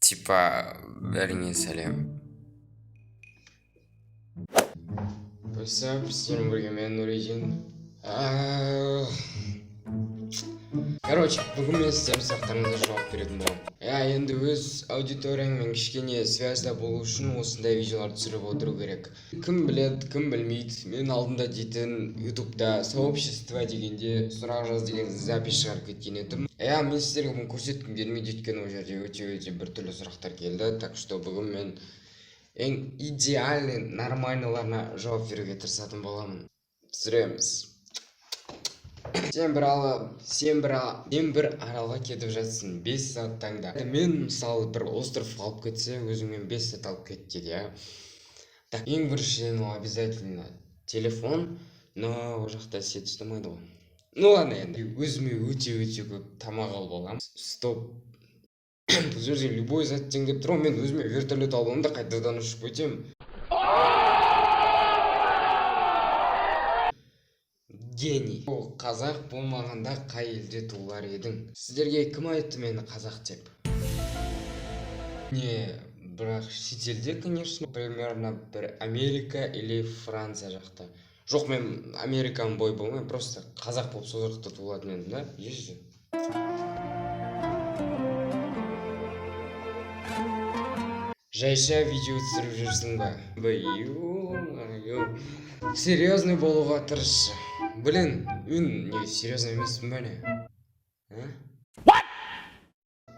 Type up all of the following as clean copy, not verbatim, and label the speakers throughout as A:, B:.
A: Типа, бәріңе сәлем. What's up, сіздермен бірге мен, Нұридин. Короче, бүгін мен сіздердің сұрақтарыңызға жауап беретін боламын. Иә, енді өз аудиторияңмен кішкене связьда болу үшін осындай видеолар түсіріп отыру керек. Кім біледі, кім білмейді, мен алдында дейтін ютубта сообщество дегенде сұрақ жаз деген запись шығарып кеткен едім. Иә, мен сіздерге бұны көрсеткім келмейді, өйткені ол жерде өте өте біртүрлі сұрақтар келді. Так что бүгін мен ең идеальный, нормальныйларына жауап беруге тырысатын боламын. Түсіреміз. Сен бір аралға кетіп жатсың 5 сағат таңда. Мен, мысалы, бір островқа алып кетсе, өзіңмен 5 сағат алып кет дейді, иә. Так, ең біріншіден, ол обязательно телефон, но ол жақта сеть ұстамайды ғой. Ну ладно, енді өзіме өте өте көп тамақ алып аламын. Стоп, бұл жерде любой зат тең деп тұр ғой. Мен өзіме вертолет алып аламын да, қайтадан ұшып кетемін. Гений. Ол қазақ болмағанда, қай елде туылар едің? Сіздерге кім айтты мені қазақ деп? Не, бірақ шетелде, конечно, примерно бір Америка или Франция жақта. Жоқ, мен американ бой болмаймын, просто қазақ болып сол жақта туылатын едім да. Есть же. Жайша видео түсіріп жүрсің ба? Ё-моё, серьезный болуға тырысшы. Блин, мен не, серьезный емеспін ба, не? А?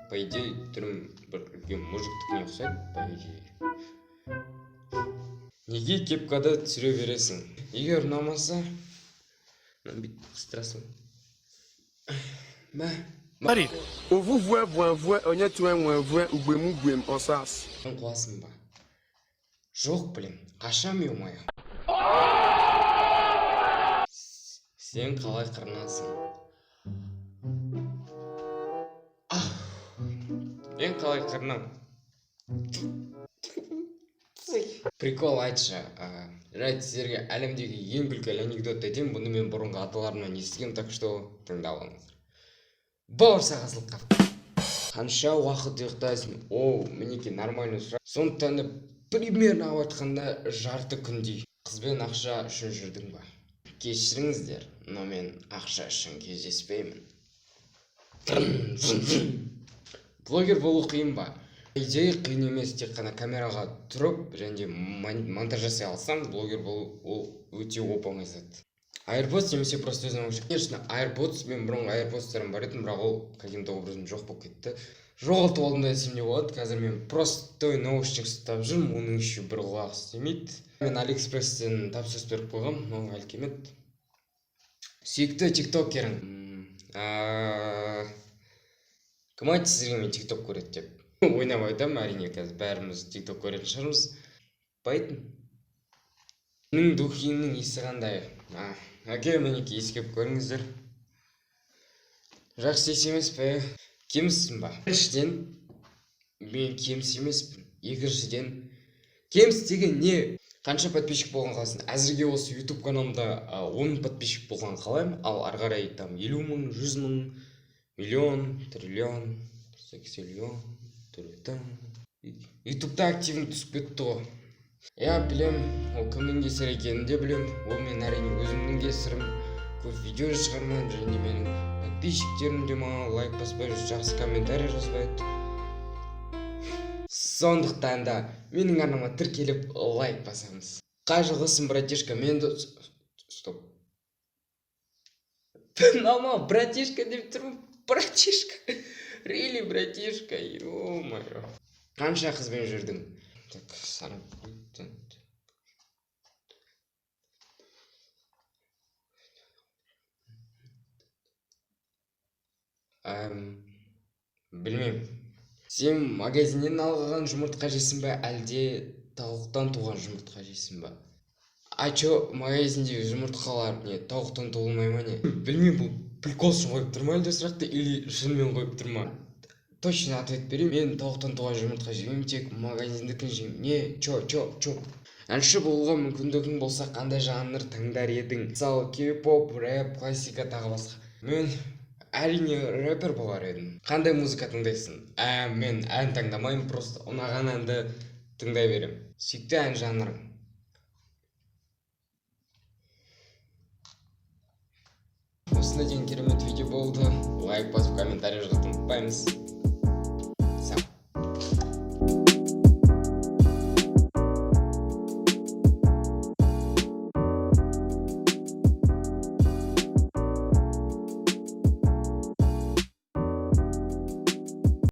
A: По идее, түрім бір үлкен мужиктікіне ұқсайды, по идее. Неге кепкада түсіре бересің? Егер ұнамаса, мынаны бүйтіп қыстырасың. Мә.
B: Mari. Ovuvue vue onye tue nwe vue ugbem ugwem osas.
A: Сен қуасың ба? Жоқ, блин, қашам, ё-моё. Сен қалай қырынасың? Ах, мен қалай қырынамын? Прикол айтшы. Жарайды, сіздерге әлемдегі ең күлкілі анекдот айтайын. Бұны мен бұрынғы аталарымнан естігемін, так что тыңдап алыңыздар. Бауырсақ асылып қалыпты. Қанша уақыт ұйықтайсың? О, мінекей, нормальный сұрақ. Сондықтан да примерно алып айтқанда, жарты күндей. Қызбен ақша үшін жүрдің ба? Кешіріңіздер, но мен ақша үшін кездеспеймін. Блогер болу қиын ба? По идее, қиын емес. Тек қана камераға тұрып және де монтаж жасай алсаң, блогер болу ол өте оп оңай зат. AirPods немесе просто наушник? Конечно, AirPods. Мен бұрынғы AirPods'тарым бар еді, бірақ ол каким-то образом жоқ болып кетті, жоғалтып алдым да десем не болады. Қазір мен простой наушник ұстап жүрмін, оның еще бір құлағы істемейді. Мен Алиэкспресстен тапсырыс беріп қойғанмын, но әлі келмеді. Сүйікті тиктокерің? Кім айтты сіздерге мен тикток көреді деп? Ойнап айтамын, әрине, қазір бәріміз тикток көретін шығармыз. Байтын. Сенің духиіңнің иісі қандай? А, әке, мінекей, иіскеп көріңіздер. Жақсы иіс емес пе? Кеміссің ба? Біріншіден, мен кеміс емеспін. Екіншіден, кеміс деген не? Қанша подписчик болған қалайсың? Әзірге осы YouTube каналымда 10 подписчик болған қалаймын. Ал ары қарай там 50 000, 100 000, миллион, триллион, сексиллион. Ютубта активный түсіп кетті ғой. Иә, білем, ол кімнің кесірі екенін де білем. Ол мен, әрине, өзімнің кесірім. Көп видео шығармаймын және де менің подписчиктерім де маған лайк баспай, жақсы комментарий жазбайды. Сондықтан да менің арнама тіркеліп, лайк басамыз. Қай жылғысың, братишка? Мен, стоп, мама, братишка деп тұрмын. Братишка, really, братишка, ё-моё. Қанша қызбен жүрдің? Так, санап. Білмеймін. Сен магазиннен алған жұмыртқа жейсің ба, әлде тауықтан туған жұмыртқа жейсің ба? А чё, магазиндегі жұмыртқалар не, тауықтан туылмай ма, не? Білмеймін, бұл прикол үшін қойып тұр ма әлде сұрақты или шынымен қойып тұр ма? Точно ответ берейін: мен тауықтан туған жұмыртқа жемеймін, тек магазиндікін жеймін. Не, чё, чё, чё? Әнші болуға мүмкіндігің болса, қандай жанр таңдар едің? Мысалы, кей-поп, рэп, классика, тағы басқа. Мен Әрине, рэпер болар едім. Қандай музыка тыңдайсың? Мен ән таңдамаймын, просто ұнаған әнді тыңдай беремін. Сүйікті ән жанрың? Осындай деген керемет видео болды. Лайк басып, комментарий жазуды ұмытпаймыз.